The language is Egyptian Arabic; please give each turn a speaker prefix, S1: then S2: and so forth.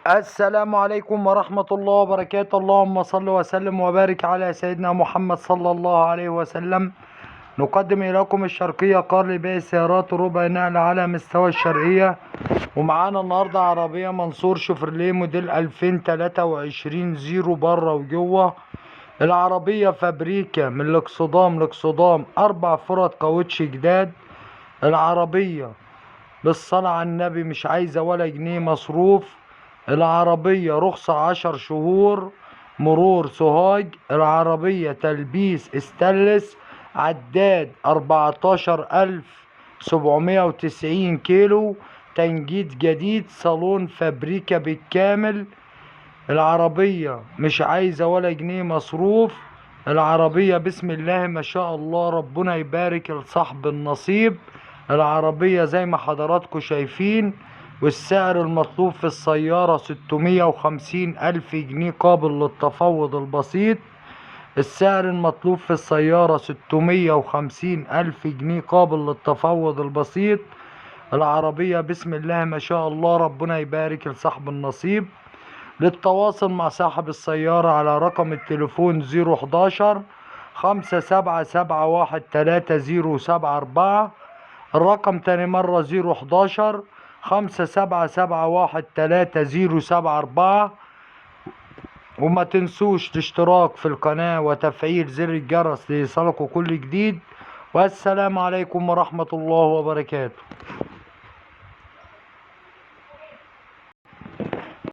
S1: السلام عليكم ورحمة الله وبركاته. اللهم صل وسلم وبارك على سيدنا محمد صلى الله عليه وسلم. نقدم إليكم الشرقية قار لبيع السيارات ربع نقل على مستوى الشرقية. ومعانا النهاردة عربية منصور شوفرليه موديل 2023 زيرو بره وجوه. العربية فابريكا من الاكسدام لاكسدام، 4 فرد كاوتش جداد. العربية بالصلاة على النبي مش عايزة ولا جنيه مصروف. العربية رخصة 10 شهور، مرور سوهاج. العربية تلبيس استانلس، عداد 14790 كيلو، تنجيد جديد، صالون فابريكا بالكامل. العربية مش عايزة ولا جنيه مصروف. العربية بسم الله ما شاء الله، ربنا يبارك لصاحب النصيب. العربية زي ما حضراتكم شايفين، والسعر المطلوب في السيارة 650 ألف جنيه قابل للتفاوض البسيط. السعر المطلوب في السيارة 650 ألف جنيه قابل للتفاوض البسيط. العربية بسم الله ما شاء الله، ربنا يبارك لصاحب النصيب. للتواصل مع صاحب السيارة على رقم التليفون 011 5771 3074. الرقم تاني مرة 011 5771 3074. وما تنسوش الاشتراك في القناة وتفعيل زر الجرس ليصلكوا كل جديد. والسلام عليكم ورحمة الله وبركاته.